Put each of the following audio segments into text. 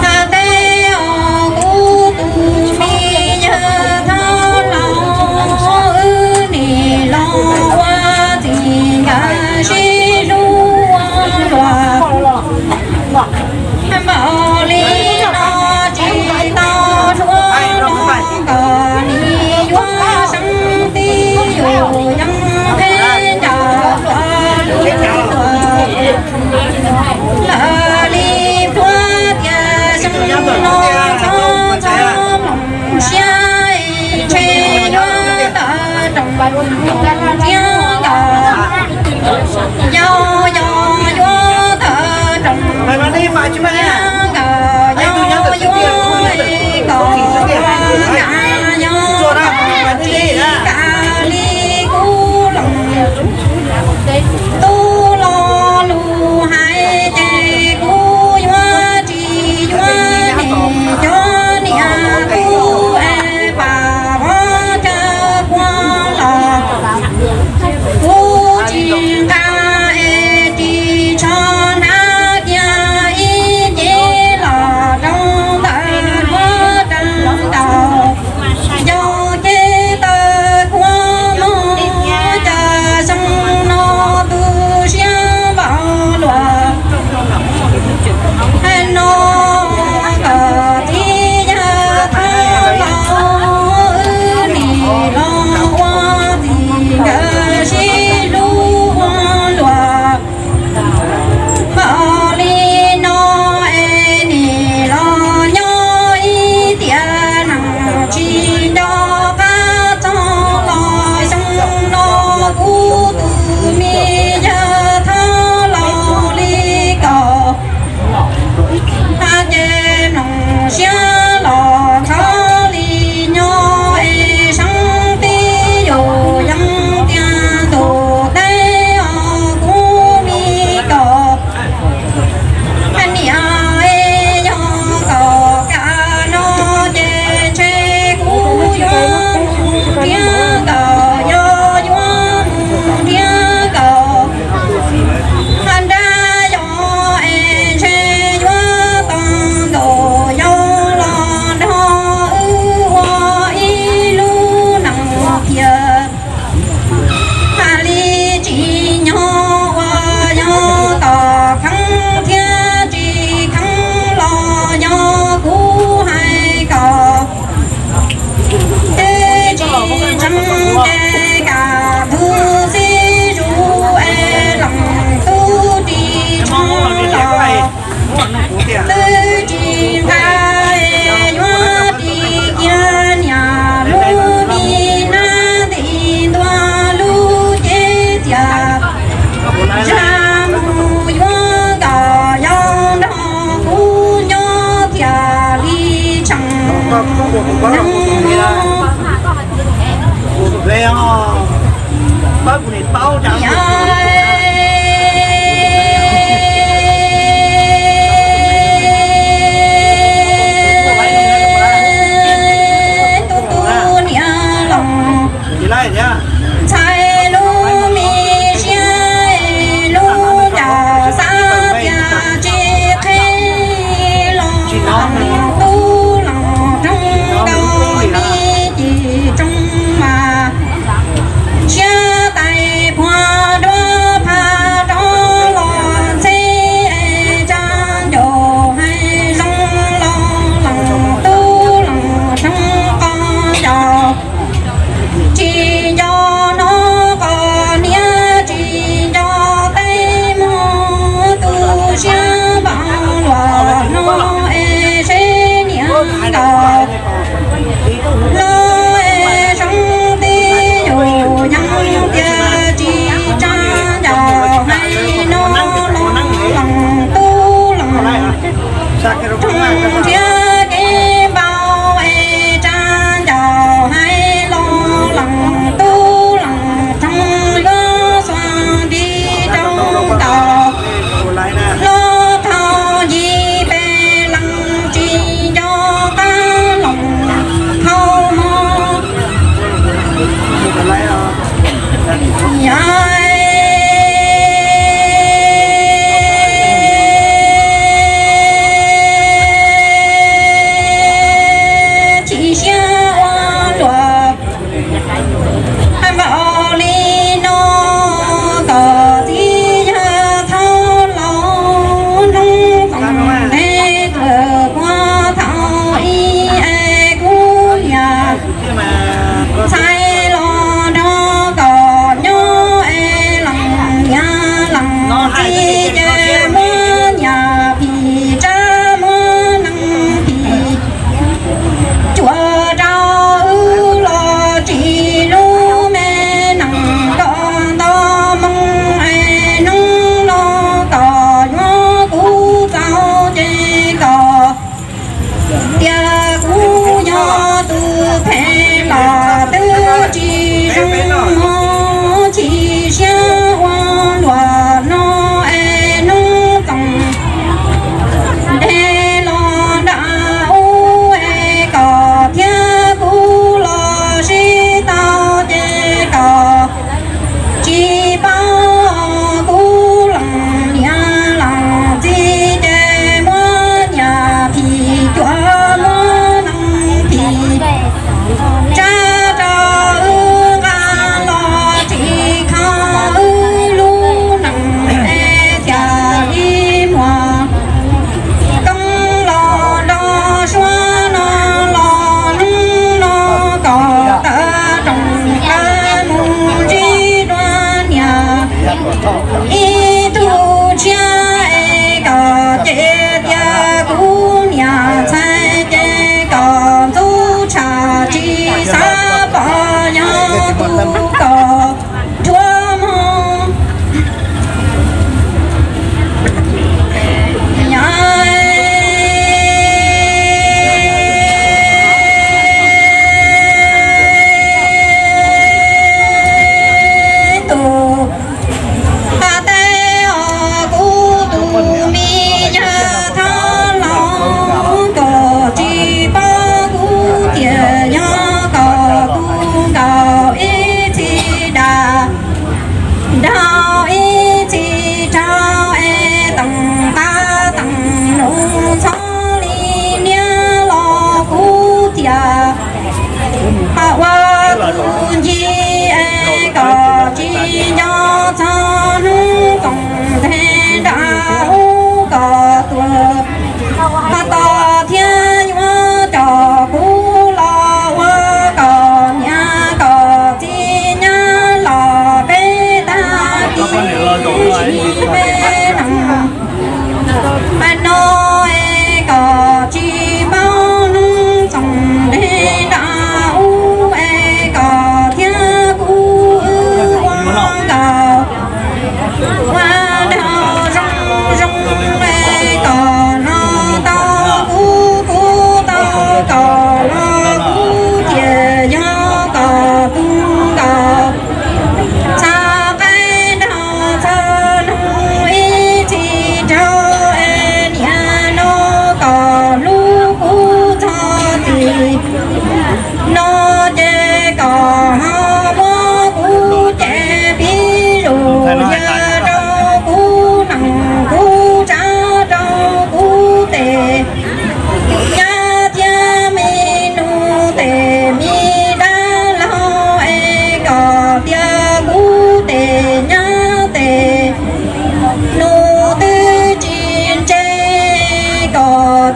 Hais tias kuv tus me yawg thab laug, wb nim los ua txiv nkawd sib hlub ua luag. Npaum li no tsis tau suav los kom nws yuav seeb tib yus yeej qheb ncaws hluas lub tuag. Lawv li pluag tias xyoo no txhob txhob mloog siab, ntshe yuav tawm rooj tsiab nkaus. Yog yog yuav tawm rooj tsiab nkaus, yog yuav kom ua kav, yog tsis kav li kuv los. Tub lo lus hais ces kuv yuav tsis yuav nws cov niam tub es pam vov chaw kua los. Kuv tsis nqa es tsis tshua hnav kiag ib ce los rau ntawm duab rau nraud. Yog ces tawm kua muag cas xyoo no tu siab npaum luaj. Hais no kom txiv yawg thab laug, wb nim los ua txiv nkawd sib hlub ua luag. Npaum li no es nim los nyob ib tiam neeg tsis nco qab txog los xyoo no kuv tus me yawg thab laug li ko. Hais ces mloog siab los txhob li nyob es seeb tib yus yeej tiag ntuj teb os kuv me ko. Niam es yog kom kav no ces ntshe kuv yuav mus nrhiav nkaus, yog yuav mus nrhiav nkaus. Hais nrab yog es ntshe yuav tau nkaus, yog los nrog wb ua ib lub neej tiag. Hais li tsis nyob uas yog kom kheev thiab tsis kheev los yog kuv hais kom twb tsis ntseeg ces kam tus xib zus es leej tub tsis tshua los. Twb tsis nqa es yuav ris kiag niam lub me nab nti ntua lub cev tias, zaj mus yuav kom yog nrog kuv nyob thiaj li tseem neeg no. Tus niam laus ntxhais lub me siab, lub ncaws xav tias tsis qhib los tub los roog nkaus me cim roog mas. Siab tais phuag duab phaj rov los ntxhe, es tsa ncaus hais zoo los leej tub los roog qos ncaus. Tsis nco no qos niab, tsis nco tej mog, tu siab npaum luaj no es seb niam nkaus. Los es zoo tib yus yeej tias tsis tsa ncaus hais no los leej tub los roog nrhiav kev npau, es tsa ncaus hais los leej tub los roog yuav xuas nti rau nkaus. Los thaum yim peb leej tsis nco qab los thauj mog. Yog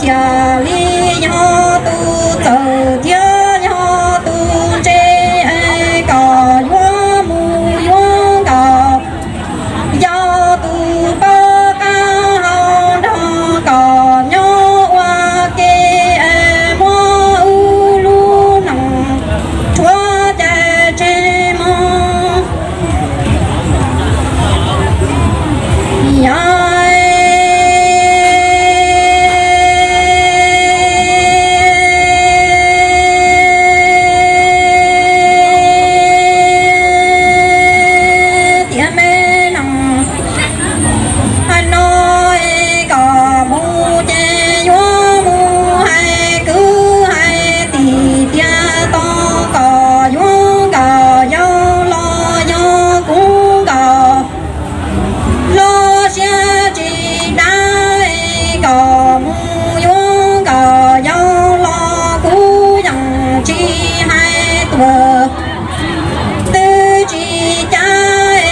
Thiaj li yog tus txawj thiab yog tus ntse, es kom yuav mus yuav nkaus, yog tus poj qab hau nrog kom nyob ua ke, es muab wb lub neej rhuav cais tseg mog. Tiam me neej no es kom mus ces yuav mus hais kwv hais tij tiag tau, kom yuav nkaus yau los yog kuv nkaus los siab tsis dab, kom mus yuav nkaus yau los kuv yeej tsis hais tuag. Twb tsis cav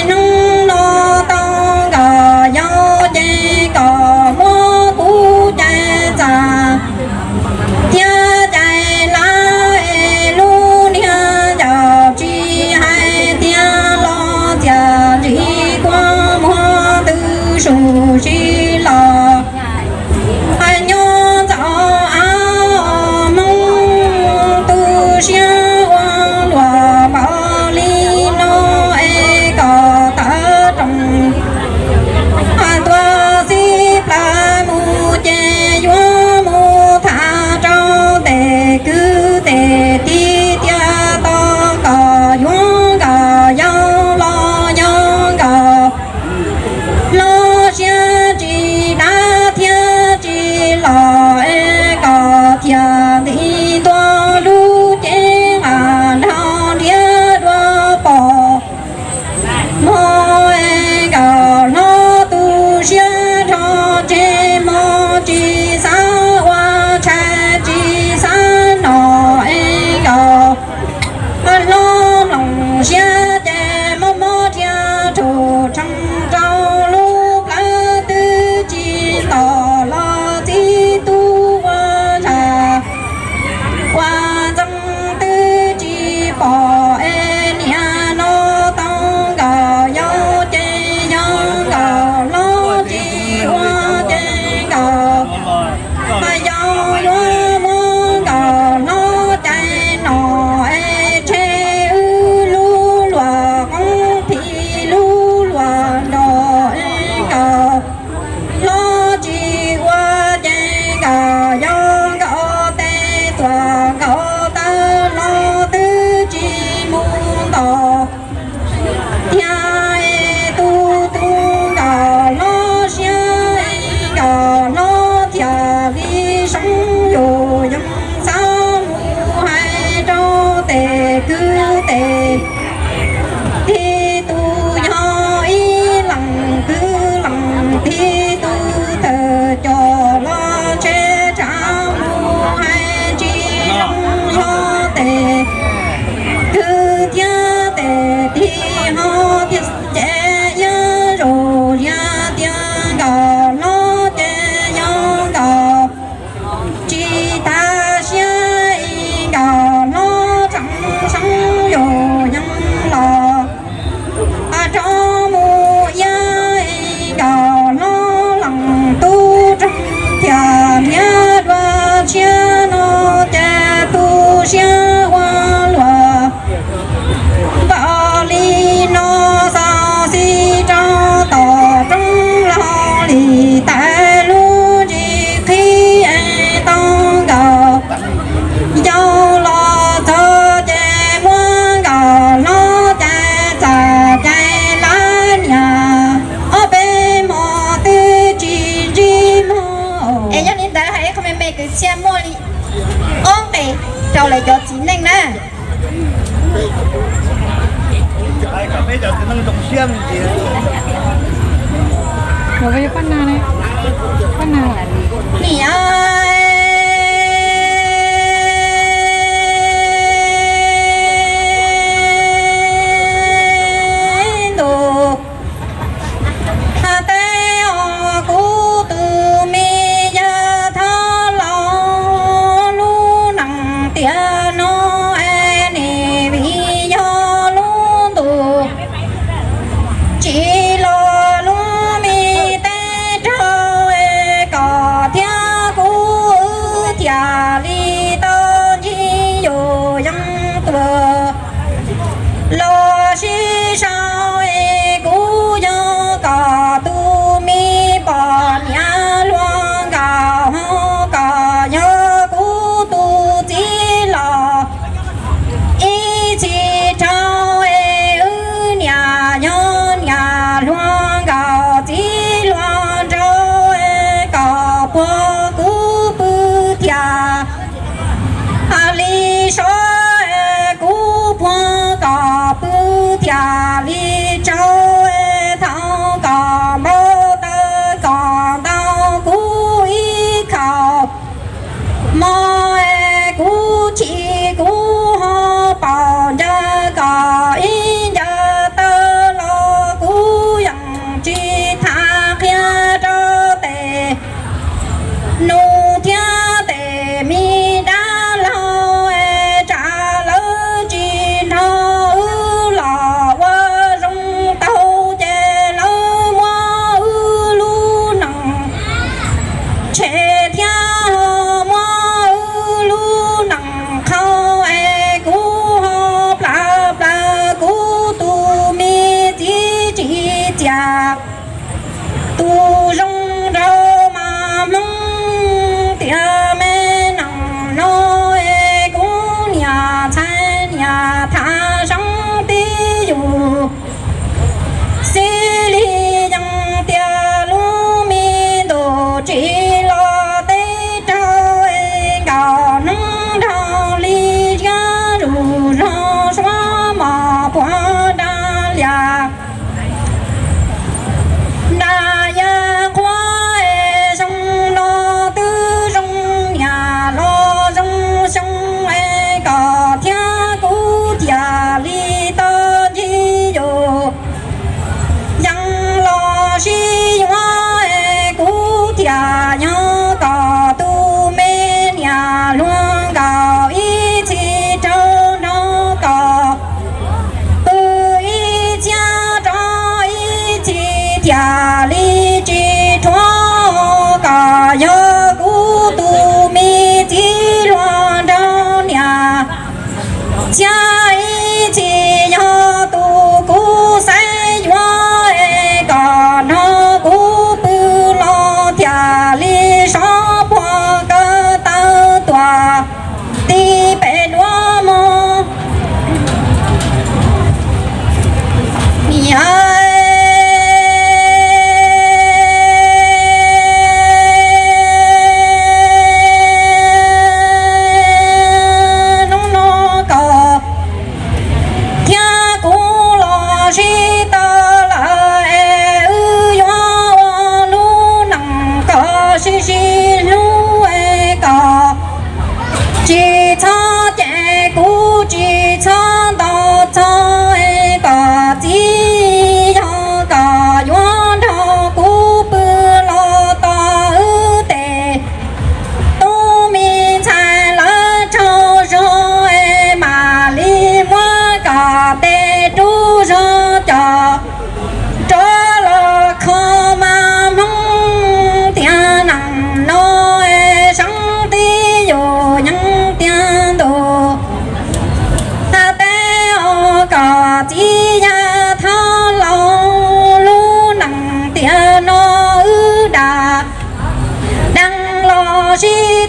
hnub no tau nkaus yau ces kom muab kuv cais txam thiab cais lawm, lub niag yau tsis hais tiag los txias ntsis kua muag twb su si los. Nyob ntxov av Hmoob tu siab ua luam npaum li no es kom tawv rooj tuaj xib plawv mus ces yuav mus tham rau tes kwv tes tij tiag tau, kom yuav nkaus yau los yog nkaus los siab tsis dab thiab tsis los es kom thiaj nti ntua lub cev nqa nrog nrhiav dua pom mog, es nkaus hlob tu siab nrho tseg mog, tsis xav ua tshais tsis xav no es nkaus hlob mloog siab ces mob mob thiab rhuv rhees rau lub plawv twb tsis nto los txib tub ua zag ua ntxeev twb tsis pom es niaj no tau nkaus yau ces yog nkaus hlob tsis ua ces nkaus mas yau yuav muab nkaus hlob cais no es tseg wb lub luam qoob phim lub luam nrog es nkaus hlob tsis ua ces nkaus yau nkaus tes tuam nkaus taw los twb tsis mus nto thiab es tu tu nkaus hlob siab es nkaus hlob thiaj li seeb yus yeej xav mus hais rau tes kwv tes tij tus yog ib leeg kwv leej tij tus thawj coj los ntshe tsam mus hais tsis zoo yog tes kwv thiab tes tij ho thiaj ces iab zoo yam tias nkaus hlob ces yog nkaus tsis tas siab es nkaus hlob tseem seeb yus yeej los rov mus iab es nkaus hlob leej tub roog thiaj nrhiav dua tshiab no ces tu siab ua luam npaum li no xauv xib rau tom roob los li tas lub ntsis qhib es tau nkaus yau los txog ces muab nkaus hlob cais txam cais lawm niaj ob peb hmo twb tsis ntsib mog. Es yog li ntawd hais ib qho me me kwv txhiaj muaj li ob nqe rau lawv cov txiv neej na. Niam ntuj, hais tias kuv tus me yawg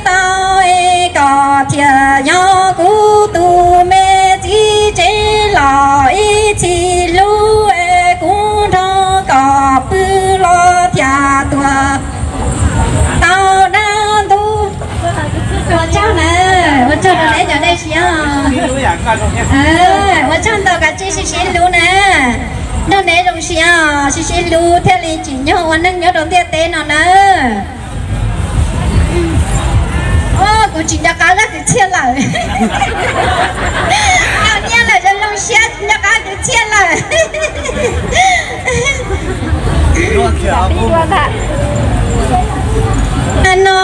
Tau es koj thiaj yog kuv tus me txiv tsev los ib txhis hlub es kuv nrog koj pw los thiaj tuag tau dab ntub. Ua tsaug na, ua tsaug rau nej cov nej siab. Ua tsaug ntau, kav tsij sib sib hlub na. Nrog nej zoo siab, sib sib hlub thiaj li tsim nyog ua neej nyob rau ntiaj teb no na. Kuv tsis nco qab zaj kwv txhiaj lawm. Tau nyiaj lawm zoo zoo siab tsis nco qab kwv txhiaj lawm. No